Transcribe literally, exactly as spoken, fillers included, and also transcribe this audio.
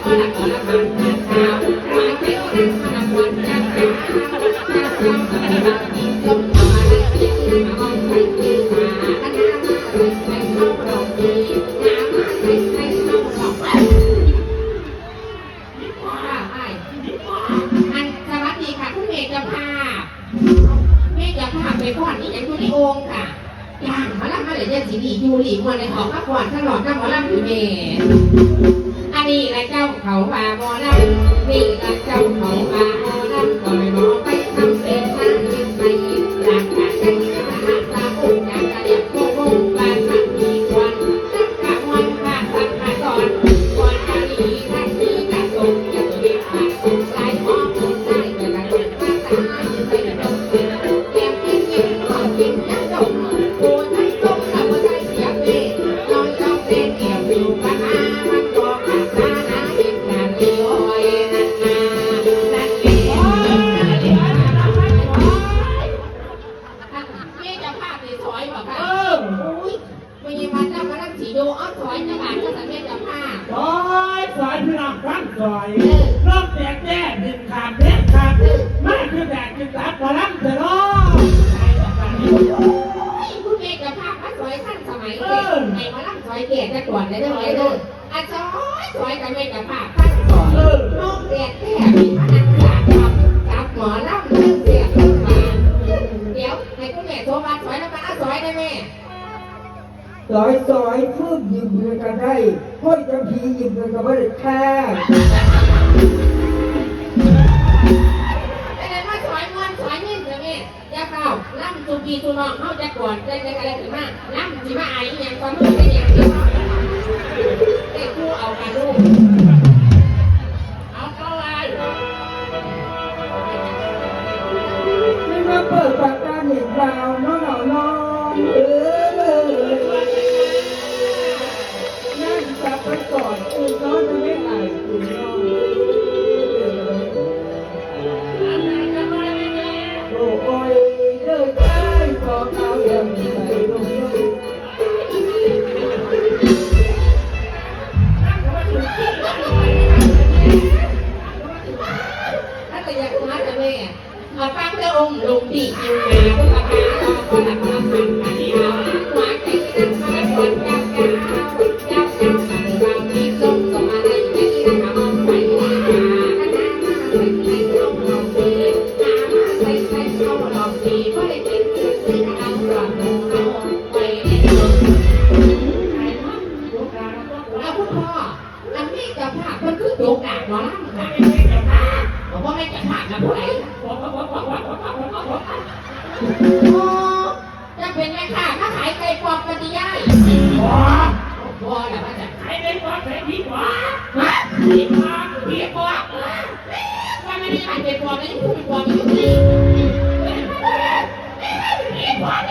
อัน สวัสดีค่ะคุณแม่เจ้าภาพ แม่เจ้าภาพไปฟ้อนนี่ยังอยู่ในโอ่งค่ะ จ้างหมอลำมาเลยจะสิดีอยู่ดีม่วนเลยออกมาฟ้อนข้างนอกกับหมอลำอยู่แม่ อันนี้ละเจ้าเขาว่าหมอลำ นี่ละเจ้าเขาว่าหมอลำ ก็ไม่หมอไปทำเป็นทางไป จากการเป็นทหารตาอุ้มจากกระเดียบโค้งบ้านทำมีควัน นี่เจ้าภาพนี่สอยบ่คะ เออ อุ้ย มีวันเจ้ากำลังสิอยู่ เอาสอยจังหวะก็สังเกตเจ้าภาพ สอย สอยพี่น้องฟังสอย เออ ลมแดดแด้ดึงขาดเด็ดขาด เออ มาคือแดดคือตัดหมอลำเถอะเนาะ โอ้ย คุณแม่เจ้าภาพมาสอยทันสมัย เออ ให้หมอลำสอยแก่จะก่อนเลยเด้อ เออ เด้อ อันสอย สอยกับแม่เจ้าภาพฟังสอย เออ ลมแดดแด้มีพนักงานกับ กับหมอลำเรื่องเสียงเรื่องหวาน เดี๋ยวให้คุณแม่โทรมาสอยแล้วกัน เอาสอยได้แม่ สอย สอย ฟืบยืมเงินกันได้ ห้อยจำพียืมเงินกันบ่ได้ค่ะ เป็นไงว่าสอยม่วนสอยนิ่มเถอะแม่ อย่าเฝ้า ล่ำสู่พี่สู่น้องเฮาจักก่อน ได้ได้อะไรถึงมา ล่ำสิมาอายอีหยังก่อน มึงเป็นหยังเนาะ ได้คู่เอากันลูก เอาเข้าไป นี่มาเปิดปากกาเห็นดาวเนาะ เนาะ เนาะ เออ นั่งซับไปก่อน คุณน้องจะไม่อายคุณน้อง โอ้ย เด้อใจ ขอเอาอย่างนี้ไปลง ถ้าแต่อยากมาแต่แม่ เอาฟังเด้อองค์หลวงพี่อยู่นาพุทธคาเราก็หลับมาสั่งกันเอาหัวใจนั่งมาก่อนเจ้าเจ้าเจ้าเจ้าสันติบาลที่ทรงสมาธิที่นั่งมาใส่หาคณะมาใส่ใส่ทรงหลวงพี่นามาใส่ใส่ทรงหลวงพี่ก็ได้กินคือคือเอาหลวงปู่เอาไปได้เอาคุณพ่อ อันนี้เจ้าภาพมันคือโจกดากหมอลำค่ะ บอกว่าแม่เจ้าภาพนะผู้ใด โอ้ จะเป็นแม่ค้ามาขายไก่ป๊อปปฏิยาย บ่ บ่แล้วว่าจะขายไก่ป๊อปขายผีปอบ ฮะ ผีปอบ ผีปอบ ว่าไม่ได้ขายไก่ป๊อปนะ ยังพูดเป็นป๊อปอยู่ดี ผีปอบ